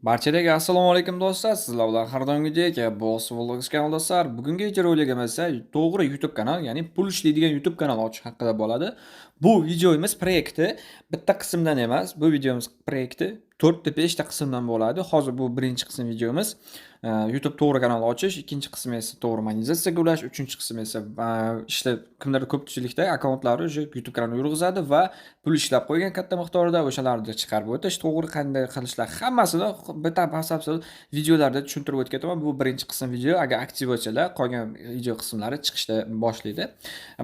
Barchalarga assalomu alaykum do'stlar. Sizlar bilan har doimgidek Boss Vlogs kanali do'stlar. Bugungi videoroligimiz esa to'g'ri YouTube kanal, ya'ni pul ishlaydigan YouTube kanal ochish haqida bo'ladi. Bu videomiz proyekti bitta qismdan emas, bu videomiz proyekti 4 ta 5 ta qismdan bo'ladi. Hozir bu birinchi qism videomiz. YouTube to'g'ri kanal ochish, ikkinchi qismi esa to'g'ri monetizatsiyaga ulash, uchinchi qismi esa ishlab kimlardir ko'pchilikda akkauntlari o'sha YouTube kanalini yurg'izadi va pul ishlab qo'ygan katta miqdorda o'shalarni chiqarib o'tish, to'g'ri qanday qilishlar hammasini bitta batafsil videolarda tushuntirib o'tib ketaman. Bu birinchi qism video. Agar aktiv bo'lsalar, qolgan video qismlari chiqishda boshlaydi.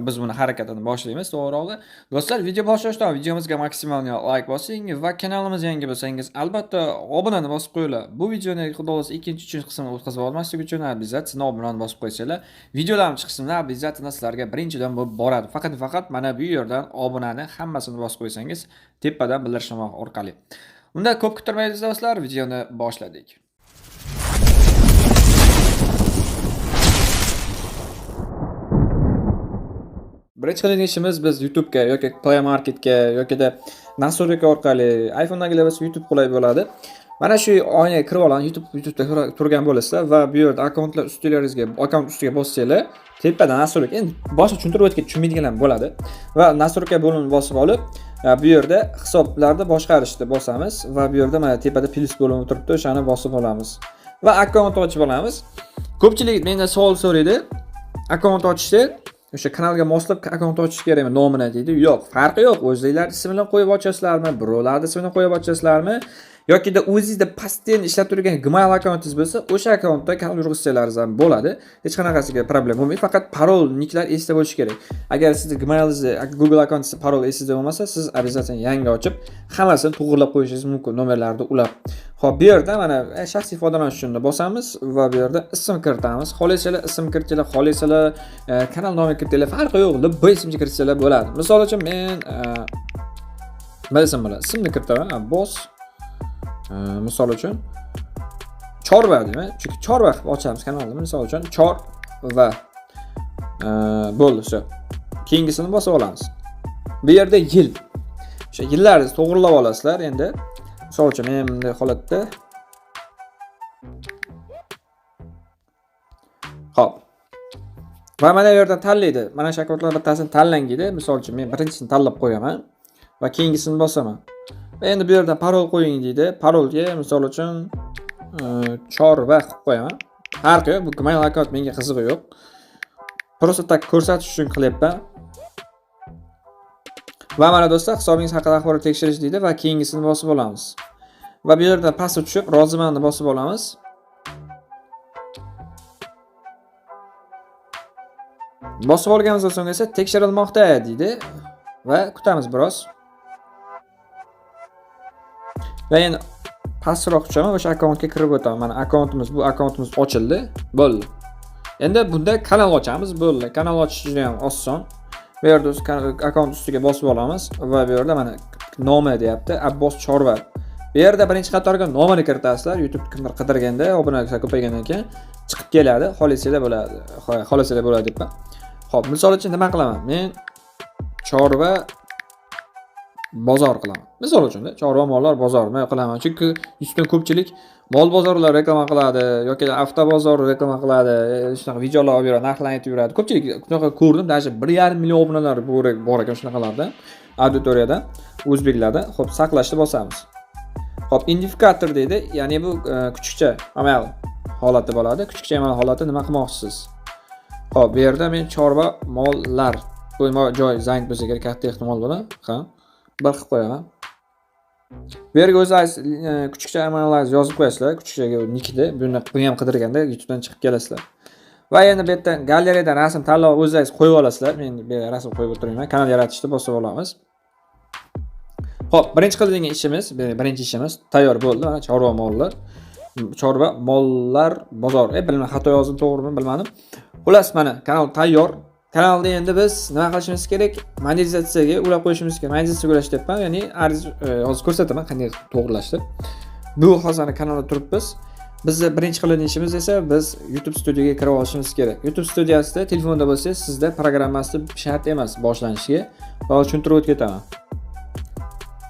Biz buni harakatini boshlaymiz to'g'rirog'i. Do'stlar, video boshlashdan videomizga maksimal like bosing va kanalimiz yangi bo'lsangiz, albatta obunani bosib qo'yinglar. Bu videoni xudo xohlasa ikkinchi, uchinchi qismini o'tkazib olmaslik uchun обязательно obunani bosib qo'ysanglar, videolarim chiqishini обязательно sizlarga birinchidan bo'lib boradi. Faqat mana bu yerdan obunani hammasini bosib qo'ysangiz, tepadan bildirishnoma orqali. Unda ko'p kuttirmaymiz do'stlar, videoni boshladik. Birinchi qiladigan ishimiz biz YouTube'ga yoki Play Marketga yokida Nastroyka orqali iPhone'dagilar bo'lsa YouTube qulay bo'ladi. Mana shu oynaga kirib olamiz, YouTube'da turgan bo'lasizlar va bu yerda akkauntlar ustilaringizga akkaunt ustiga bossanglar, tepada Nastroyka, endi boshqa tushuntirib o'tgan tushunmaydiganlar bo'ladi. Va Nastroyka bo'limini bosib olib, bu yerda hisoblarni boshqarishni bosamiz va bu yerda mana tepada plus bo'limi turibdi, o'shani bosib olamiz. Va akkaunt ochib olamiz. Ko'pchilik mendan savol so'raydi. Akkaunt ochishda o'sha kanalga moslab akkaunt ochish kerakmi nomini deydi. Yo'q, farqi yo'q. O'zinglar ismini qo'yib ochasizlarmi, birovlarning ismini qo'yib ochasizlarmi yokida o'zingizda постоянно ishlab turgan Gmail akkauntingiz bo'lsa, o'sha akkauntda kanal yurg'izsanglaringiz ham bo'ladi. Hech qanaqasiga problem bo'lmaydi. Faqat parol, niklar esda bo'lishi kerak. Agar sizni Gmailingizni, Google akkauntingizda parol esingizda bo'lmasa, siz обязательно yangi ochib, hammasini to'g'irlab qo'yishingiz mumkin, nomerlarni ulab. Xo'p, bu yerda mana shaxsiy foydalanish uchun bosamiz va bu yerda ism kiritamiz. Xohlasanglar ism kiritinglar, xohlasanglar kanal nomi kiritinglar, farqi yo'q. Любой ismni kiritsanglar bo'ladi. Misol uchun men nima desam bo'ladi? Ismni kiritaman, Abbos. Misol uchun chorva deyman, chunki chorva qilib ochamiz kanalni. Misol uchun chorva. Bo'ldi, shu. Keyingisini bosib olamiz. Bu yerda yil. O'sha yillarni to'g'rilab olasizlar endi. Misol uchun men bunday holatda Xo'p. Va mana bu yerdan tanlaydi. Mana shu akkauntlar bittasini tanlang deydi. Misol uchun men birinchisini tanlab qo'yaman va keyingisini bosaman. Va endi bu yerdan parol qo'ying deydi. Parolga misol uchun chorva qilib qo'yaman. Farqi yo'q, bu Gmail akkaunt menga qizig'i yo'q. Просто так ko'rsatish uchun qilyapman. Va mana do'stlar, hisobingiz haqida axborot tekshirish deydi va keyingisini bosib olamiz. Va bu yerda pastga tushib rozimanni bosib olamiz. Bosib olganimizdan so'ng esa tekshirilmoqda deydi va kutamiz biroz. Va endi pastroq tushaman, o'sha akkauntga kirib o'taman. Mana akkauntimiz, bu akkauntimiz ochildi. Bo'ldi. Endi bunda kanal ochamiz, bo'ldi. Kanal ochish juda ham oson. Bu yerda akkaunt ustiga bosib olamiz va bu yerda mana nomi deyapti, Abbos Chorva. Bu yerda birinchi qatorga nomini kiritasizlar. YouTube kimdir qidirganda, obunachilar ko'paygandan keyin chiqib keladi. Xohlasanglar bo'ladi. Xohlasanglar bo'ladi debman. Xo'p, misol uchun nima qilaman? Men chorva bozor qilaman. Misol uchun-da, chorva mollar bozor nima qilaman? Chunki YouTubedan ko'pchilik mol bozorlar reklama qiladi yoki avtobozor reklama qiladi, shunaqa videolar olib yuradi, narxlarni aytib yuradi. Ko'pchilik shunaqa ko'rdim, даже 1,5 million obunalar bor ekan shunaqalarda, auditoriyada, o'zbeklarda. Xo'p, saqlashni bosamiz. Xo'p, identifikator deydi, ya'ni bu kuchukcha amal holati bo'ladi. Kuchukcha amal holati nima qilmoqchisiz? Xo'p, bu yerda men chorva mollar bu joy zank bo'lsa kerak, katta ehtimol bilan, ha, bir qilib qo'yaman. Bu yerga o'zingiz kuchukcha amallar yozib qo'yasizlar, kuchukchaga nikda, buni ham qidirganda YouTubedan chiqib kelasizlar. Va endi bu yerdan galereyadan rasm tanlab o'zingiz qo'yib olasizlar. Men bu yerga rasm qo'yib o'tirmayman. Kanal yaratishni bosib olamiz. Xo'p, birinchi qiladigan ishimiz, birinchi ishimiz tayyor bo'ldi. Mana chorva mollar. Chorva mollar bozor. Bilmadim, xato yozdim, to'g'rimi bilmadim. Xullas, mana kanal tayyor. Kanalda endi biz nima qilishimiz kerak? Monetizatsiyaga ulab qo'yishimiz kerak. Monetizatsiyaga ulash deyapman, ya'ni hozir ko'rsataman qanday to'g'rilashni. Bu hozir kanalda turibmiz. Bizni birinchi qiladigan ishimiz esa biz YouTube studiyaga kirib olishimiz kerak. YouTube studiyasida telefonda bo'lsangiz, sizda programmasi shart emas boshlanishiga. Hozir tushuntirib o'tib ketaman.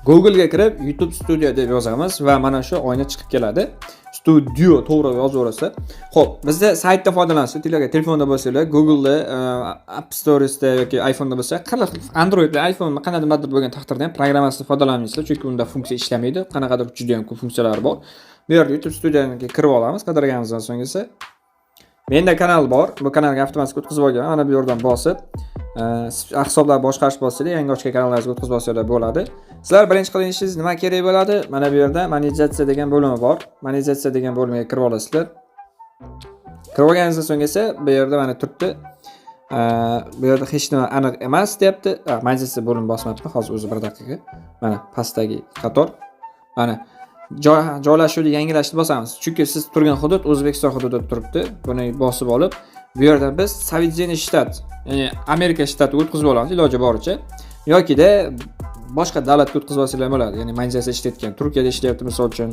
Google'ga kirib, YouTube Studio deb yozamiz va mana shu oyna chiqib keladi. Studio to'g'ri yozaverasiz. Xo'p, bizda saytda foydalanasiz. Telefonda bo'lsanglar, Google'da, App Store'da yoki iPhone'da bo'lsa, qanday Androidda, iPhone qanday nimadir bo'lgan taqdirda ham programmasidan foydalanmaysizlar, chunki unda funksiya ishlamaydi. Qanaqadir juda ham ko'p funksiyalari bor. Bu yerda YouTube Studioga kirib olamiz. Qidirganimizdan so'ng esa menda kanal bor. Bu kanalga avtomatik o'tkazib olganman. Mana bu yerdan bosib, hisoblar boshqarish bossanglar, yangi ochgan kanallaringizga o'tkazib olsanglar bo'ladi. Sizlar birinchi qilgan ishingiz nima kerak bo'ladi? Mana bu yerda monetizatsiya degan bo'limi bor. Monetizatsiya degan bo'limiga kirib olasizlar. Kirib olganingizdan so'ng esa bu yerda mana turibdi. Bu yerda hech nima aniq emas deyapti. Monetizatsiya bo'limi bosmabdi. Hozir o'zi bir daqiqa. Mana pastdagi qator. Mana joylashuvni yangilashni bosamiz. Chunki siz turgan hudud O'zbekiston hududida turibdi. Buni bosib olib, bu yerda biz Соединённый штат, ya'ni Amerika shtatiga o'tkazib olamiz iloji boricha. Yokida boshqa davlatga o'tkazib olsanglar bo'ladi. Ya'ni monetizatsiya ishlayotgan Turkiyada ishlayapti, misol uchun.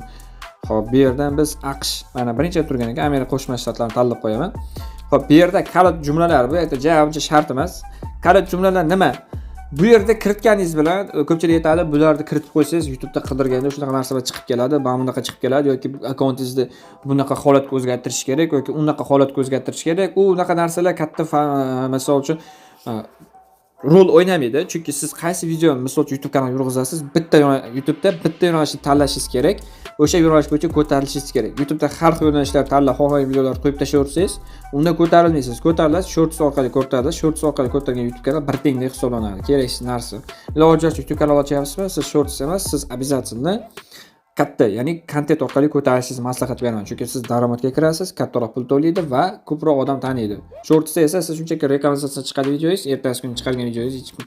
Xo'p, bu yerdan biz AQSh, mana birinchi turgan ekan, Amerika Qo'shma Shtatlarini tanlab qo'yaman. Xo'p, bu yerda kalit jumlalar, bu yerda ja uncha shart emas. Kalit jumlalar nima? Bu yerda kiritganingiz bilan ko'pchilik aytadi, bularni kiritib qo'ysangiz, YouTube'da qidirganda shunaqa narsalar chiqib keladi, mana bunaqa chiqib keladi yoki akkauntingizni bunaqa holatga o'zgartirish kerak yoki unaqa holatga o'zgartirish kerak. U unaqa narsalar katta misol uchun rol o'ynamaydi. Chunki siz qaysi video, misol uchun, YouTube kanal yurg'izasiz, bitta YouTube'da bitta yo'nalishni tanlashingiz kerak. O'sha yo'nalish bo'yicha ko'tarilishingiz kerak. YouTube'da har xil yo'nalishlar tanlab, xohlagan videolar qo'yib tashlayversangiz, unda ko'tarilmaysiz. Ko'tarilasiz, Shorts orqali ko'tarilasiz. Shorts orqali ko'tarilgan YouTube kanal bir tengdek hisoblanadi. Keraksiz narsa. Iloji boricha YouTube kanal ochyapsizmi, siz Shorts emas, siz обязательно katta, ya'ni kontent orqali ko'tarishingizni maslahat beraman. Chunki siz daromadga kirasiz, kattaroq pul to'laydi va ko'proq odam taniydi. Shortsda esa siz shunchaki rekomendatsiya chiqadi videongiz, ertasi kuni chiqargan videongiz hech kim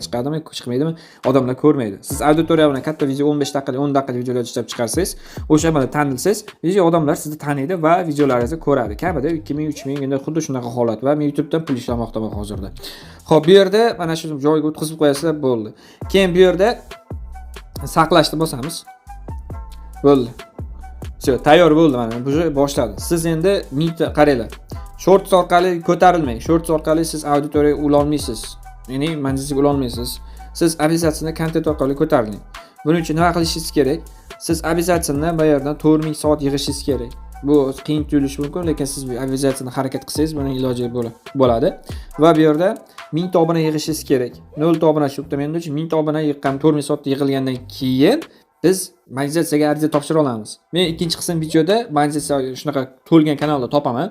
chiqadimi, chiqmaydimi, odamlar ko'rmaydi. Siz auditoriya bilan katta video, 15 daqiqalik, 10 daqiqalik videolar ishlab chiqarsangiz, o'sha bilan tanilsangiz, video odamlar sizni taniydi va videolaringizni ko'radi. Kamida 2000, 3000 endi xuddi shunaqa holat va men YouTubedan pul ishlamoqdaman hozirda. Xo'p, bu yerda mana shu joyga o'tkazib qo'yasizlar, bo'ldi. Keyin bu yerda saqlashni bosamiz. Bo'ldi. Всё, tayyor bo'ldi mana. Уже boshladi. Siz endi mingta qaranglar. Shorts orqali ko'tarilmang. Shorts orqali siz auditoriyaga ulolmaysiz. Ya'ni monetizatsiyaga ulolmaysiz. Siz обязательно kontent orqali ko'tariling. Buning uchun nima qilishingiz kerak? Siz обязательно bu yerdan 4000 soat yig'ishingiz kerak. Bu qiyin tuyulishi mumkin, lekin siz обязательно harakat qilsangiz, buning iloji bo'ladi. Va bu yerda 1000 ta obuna yig'ishingiz kerak. 0 ta obuna shu yerda menda uchun 1000 ta obuna yiqqan, 4000 soat yig'ilgandan keyin biz monetizatsiyaga ariza topshira olamiz. Men ikkinchi qism videoda monetizatsiya shunaqa to'lgan kanalda topaman.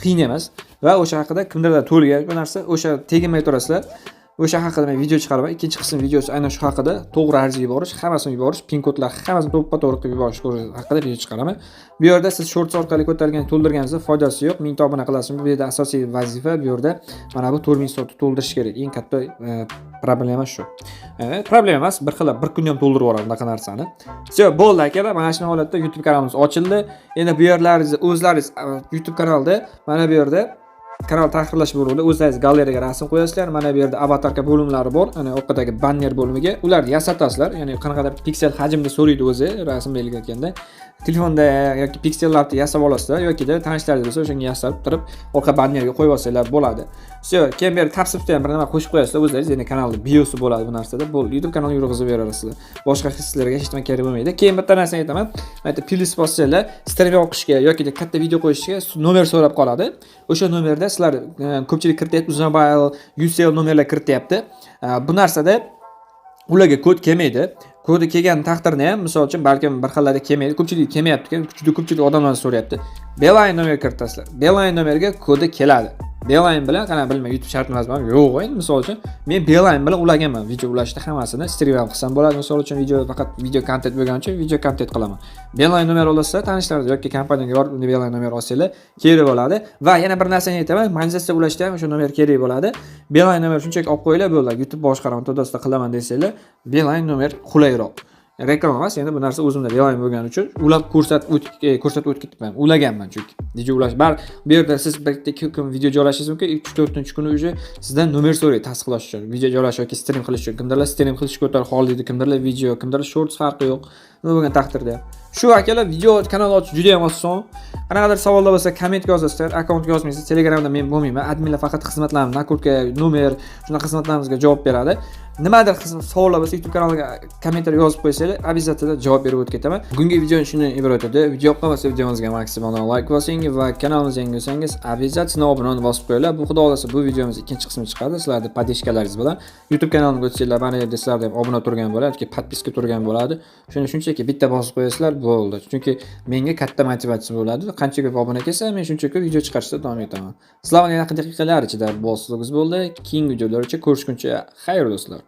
Qiyin emas va o'sha haqida kimdirlar to'lgan bu narsa, o'sha teginmay turasizlar. O'sha haqida men video chiqaraman. Ikkinchi qism videosi aynan shu haqida, to'g'ri ariza yuborish, hammasini yuborish, pin kodlar hammasini to'ppa to'g'ri qilib yuborish haqida video chiqaraman. Bu yerda siz Shorts orqali ko'tarilgan to'ldirganingizda foydasi yo'q. 1000 ta obuna qilasizmi? Bu yerda asosiy vazifa, bu yerda mana bu 4000 soatni to'ldirish kerak. Eng katta problema shu. Problema emas, bir xil bir kunda ham to'ldirib yuboradi bunaqa narsani. Всё, bo'ldi, akalar, mana shu holatda YouTube kanalimiz ochildi. Endi bu yerlaringizni o'zlaringiz YouTube kanalda, mana bu yerda kanal tahrirlash bo'limida o'zlaringiz galereyaga rasm qo'yasizlar. Mana bu yerda аватарка bo'limlari bor. Ana orqadagi banner bo'limiga ularni yasatasizlar. Ya'ni qanaqadir piksel hajmda so'raydi o'zi rasm belgilayotganda. Telefonda yoki piksellarni yasab olasizlar yokida tanishlaringiz bo'lsa, o'shanga yasab turib, orqa bannerga qo'yib olsanglar bo'ladi. Всё, keyin bu yerda tavsifda ham bir nima qo'shib qo'yasizlar o'zlaringiz, ya'ni kanalni biosi bo'ladi bu narsada. Bo'ldi, YouTube kanalni yurg'izib berasizlar. Boshqa sizlarga hech nima kerak bo'lmaydi. Keyin bitta narsani aytaman. Mana yerda plyus bossanglar, stream yoqishga yoki katta video qo'yishga nomer so'rab qoladi. O'sha nomerda sizlar ko'pchilik kirityapti, Uzmobile, Ucell nomerlar kirityapti. Bu narsada ularga kod kelmaydi. Kodi kelgan taqdirda ham, misol uchun, balkim bir xillarda kelmaydi. Ko'pchilik kelmayapti ekan, juda ko'pchilik odamlar so'rayapti. Beeline nomer kiritasizlar. Beeline nomerga kodi keladi. Beeline bilan qanaqa bilmayman, YouTube shart emasmi? Yo'q, endi misol uchun men Beeline bilan ulaganman. Video ulashda hammasini stream ham qilsam bo'ladi. Misol uchun, video faqat video kontent bo'lgani uchun video kontent qilaman. Beeline nomer olasizlar, tanishlaringiz yoki kompaniyaga borib Beeline nomer olsanglar kerak bo'ladi. Va yana bir narsani aytaman, monetizatsiya ulashda ham o'sha nomer kerak bo'ladi. Beeline nomer shunchaki olib qo'yinglar, bo'ldi. YouTube boshqaraman, to'dasida qilaman desanglar, Beeline nomer qulayroq. Reklama emas, endi bu narsa o'zimda Beeline bo'lgani uchun ulab ko'rsatib o'tib ketibman. Ulaganman chunki. Video ulash bar bu yerda siz bitta ikki kun video joylashingiz mumkin, 3-4 kuni уже sizdan nomer so'raydi tasdiqlash uchun. Video joylash yoki stream qilish uchun. Kimdirlar stream qilishga ko'tar xohlaydi, kimdirlar video, kimdirlar shorts, farqi yo'q. Nima bo'lgan taqdirda ham. Shu, akalar, video kanal ochish juda ham oson. Qanaqadir savollar bo'lsa, kommentga yozasizlar, akkauntga yozmaysiz. Telegramda men bo'lmayman. Adminlar faqat xizmatlarimiz, накрутка, nomer, shunaqa xizmatlarimizga javob beradi. Nimadir savollar bo'lsa, YouTube kanaliga kommentariy yozib qo'ysanglar, обязательно javob berib o'tib ketaman. Bugungi video shundan iborat edi. Video yoqqan bo'lsa, videomizga maksimal like bosing va kanalimizga yangi bo'lsangiz, обязательно obunani bosib qo'yinglar. Bu, xudo xohlasa, bu videomiz ikkinchi qismi chiqadi sizlarni поддержка laringiz bilan. YouTube kanalimga o'tsanglar, mana yerda sizlarda ham obuna turgan bo'ladi yoki подписка turgan bo'ladi. Shuni shunchaki bitta bosib qo'yasizlar, bo'ldi. Chunki menga katta motivatsiya bo'ladi. Qancha ko'p obuna kelsa, men shuncha ko'p video chiqarishda davom etaman. Sizlar bilan yaqin daqiqalar ichida bo'ldi. Keyingi videolargacha ko'rishguncha xayr, do'stlar.